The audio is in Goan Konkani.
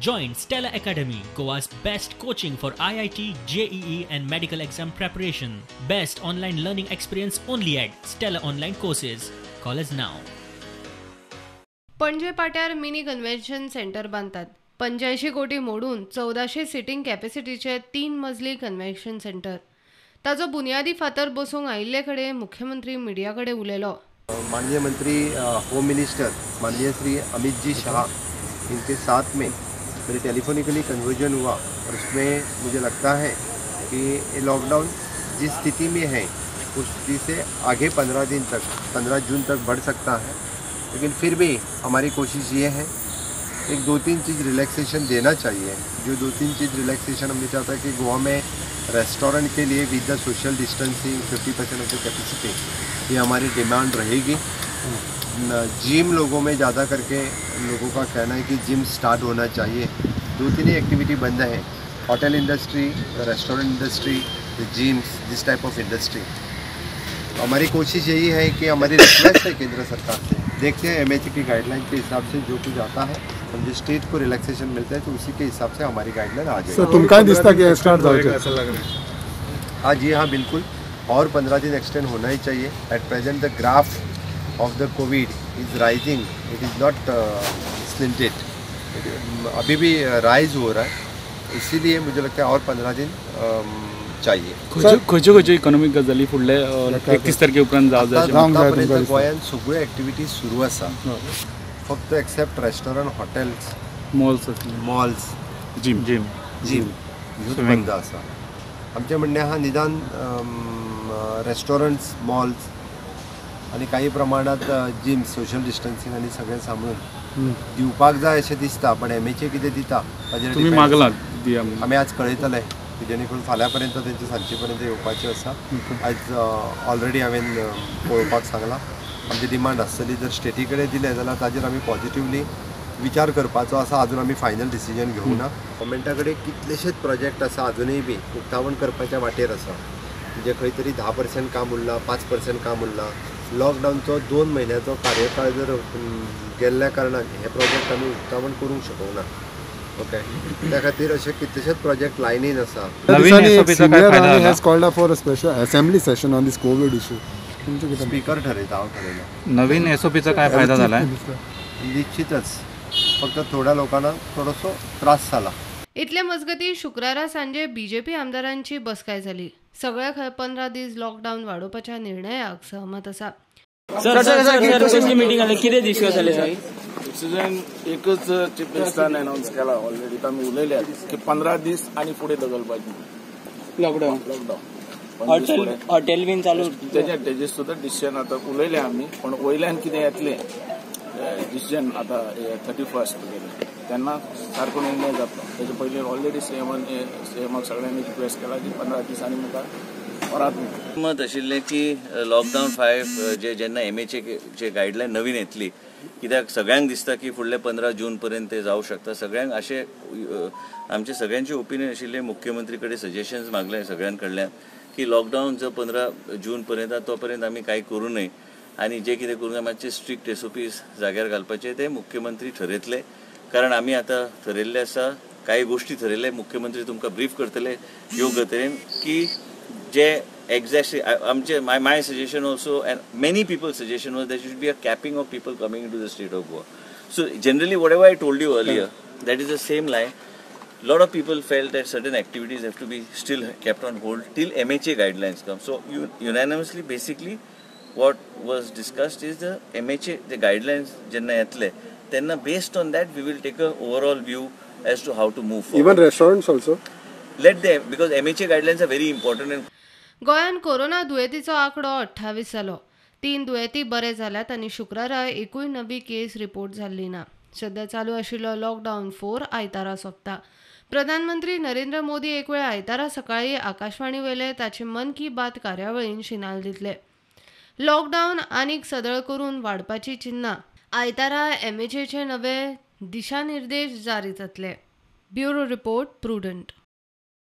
Join Stella Academy, Goa's best coaching for IIT, JEE and medical exam preparation. Best online learning experience only at Stella Online Courses. Call us now. Panaji पाट्यार mini convention centre बांदतात. 85 कोटी मोडून 1400 सिटींग कॅपॅसिटीचे 3 मजली कन्व्हेन्शन सेंटर. ताजो बुनियादी फातर बसोवंक आयिल्ले कडेन मुख्यमंत्री मिडिया कडेन उलयलो. माननीय मंत्री होम मिनिस्टर माननीय श्री अमित जी शाह इनके साथ में मेरे टेलीफोनिकली कन्वर्जन हुआ और उसमें मुझे लगता है कि लॉकडाउन जिस स्थिति में है उस स्थिति से आगे 15 दिन तक 15 जून तक बढ़ सकता है, लेकिन फिर भी हमारी कोशिश ये है एक 2-3 चीज़ रिलैक्सेशन देना चाहिए। जो 2-3 चीज़ रिलैक्सेशन हमने चाहता है कि गोवा में रेस्टोरेंट के लिए with the social distancing 50% of the capacity, ये हमारी डिमांड रहेगी। जिम लोगों में ज़्यादा करके लोगों का कहना है कि जिम स्टार्ट होना चाहिए। 2-3 ही एक्टिविटी बंद है, hotel industry, restaurant industry, gyms, this type of industry. हमारी कोशिश यही है कि हमारी रिक्वेस्ट है केंद्र सरकार से, देखते हैं MHA की गाइडलाइन के हिसाब से जो कुछ आता है, हम जो स्टेट को रिलैक्सेशन मिलता है तो उसी के हिसाब से हमारी गाइडलाइन आ जाएगी। तुम क्या दिखता कि स्टार्ट लग रहा है? हाँ जी हाँ बिल्कुल, और 15 दिन एक्सटेंड होना ही चाहिए। At present the graph of the COVID is rising, it is not slanted, अभी भी राइज हो रहा है, इसीलिए मुझे लगता है और 15 दिन चाहिए। खंयच्यो खंयच्यो इकॉनॉमीक गजाली फुडले 31 तारखे उपरांत आतापर्यंत गोंयांत सगळ्यो एक्टिविटीज सुरू आसा, फक्त except restaurant, hotels, malls, gym gym gym ह्यो बंद आसा। आमचें म्हणणें आहा निदान रेस्टॉरंट्स, मॉल्स आनी काही प्रमाणात जिम, सोशल डिस्टन्सिंग आनी सगळें सांबाळून दिवपाक जाय अशें दिसता, पण MHA कितें दिता ताजेर मागलां आमी आज कळयतले, जेणे करून फाल्यां पर्यंत तेंचे सांजचे पर्यंत येवपाचें आसा। आयज ऑलरेडी हांवें पळोवपाक सांगलां, आमची डिमांड आसतली जर स्टेटी कडेन दिलें जाल्यार ताजेर आमी पॉझिटिवली विचार करपाचो आसा। अजून आमी फायनल डिसिजन घेवंक ना। गव्हर्मेंटा कडेन कितलेशेच प्रोजेक्ट आसा अजुनूय बी उक्तावण करपाच्या वाटेर आसा, म्हणजे खंय तरी 10% काम उरलां, 5% काम उरलां। लॉकडावनचो 2 म्हयन्याचो कार्यकाळ जर गेल्ल्या कारणान हे प्रोजेक्ट आमी उक्तावण करूंक शकूंक ना। ओके, त्या खातीर अशे कितलेशेच प्रोजेक्ट लायनीन आसा। स्पीकर ठरयता, हांव ठरयना। नवीन SOPचा काय फायदा झाला? निश्चितच फक्त थोड्या लोकांना थोडोसो त्रास जाला। इतले मजगती शुक्रारा सांजे बीजेपी आमदारांची बसकाय जाली. सगळ्या खंय 15 दीस लॉकडावन वाडोवपाच्या निर्णयाक सहमत आसा. सर सर कसली मीटिंग आली, कितें डिस्कस जालें सर? डिसिजन एकच चीफ मिनिस्टरान अनाउन्स केला ऑलरेडी, आमी उलयल्या की 15 दीस आनी फुडें दगलपाची लॉकडावन लॉकडावन हॉटेल बीन चालू तेजेर सुद्दां डिसिजन आतां उलयले आमी, पण वयल्यान कितें येतलें डिसिजन आतां 31 तेन्ना सारको निर्णय जातलो। तेजे पयलीं ऑलरेडी सीएमाक सगळ्यांनी रिक्वेस्ट केला की 15 दिसांनी मुखार परत मत आशिल्लें की लॉकडावन 5 जे जेन्ना MHA चे गायडलायन नवीन येतली, कित्याक सगळ्यांक दिसता की फुडले 15 जून पर्यंत ते जावं शकता। सगळ्यांक अशें आमचे सगळ्यांचे ओपिनियन आशिल्लें, मुख्यमंत्री कडेन सजेशन्स मागले सगळ्यां कडल्यान की लॉकडावन जो 15 जून पर्यंत तो पर्यंत आमी कांय करूं नये आनी जे कितें करूं जाय मातशे स्ट्रिक्ट SOPs जाग्यार घालपाचे ते मुख्यमंत्री ठरयतले। कारण आमी आतां थरयल्लें आसा, कांय गोश्टी थरयल्ले, मुख्यमंत्री तुमकां ब्रीफ करतले योग्य तरेन की जे एक्झॅक्टली आमचे my suggestion also and many people suggestion was that should be a capping of people coming to the state of Goa. So generally whatever I told you earlier that is the same line. Lot of people felt that certain activities have to be still kept on hold till MHA guidelines come. So unanimously basically what was discussed is the MHA the guidelines जेन्ना येतले तेन्ना based on that we will take a overall view as to how to move forward. Even restaurants also? Let them, because MHA guidelines are very important. And गोंयांत कोरोना दुयेंतीचो आंकडो 28 जालो. 3 दुयेंती बरे जाल्यात आनी शुक्रारा एकूय नवी केस रिपोर्ट जाल्ली ना. सध्या चालू आशिल्लो लॉकडावन 4 आयतारा सोंपता. प्रधानमंत्री नरेंद्र मोदी एक वेळ आयतारा सकाळी आकाशवाणी वयले ताचे मन की बात कार्यावळीन शिनाल दितले. लॉकडावन आनीक सदळ करून वाडपाची चिन्नां. आयतारा MHAचे नवे दिशानिर्देश जारी जातले. Bureau report, Prudent.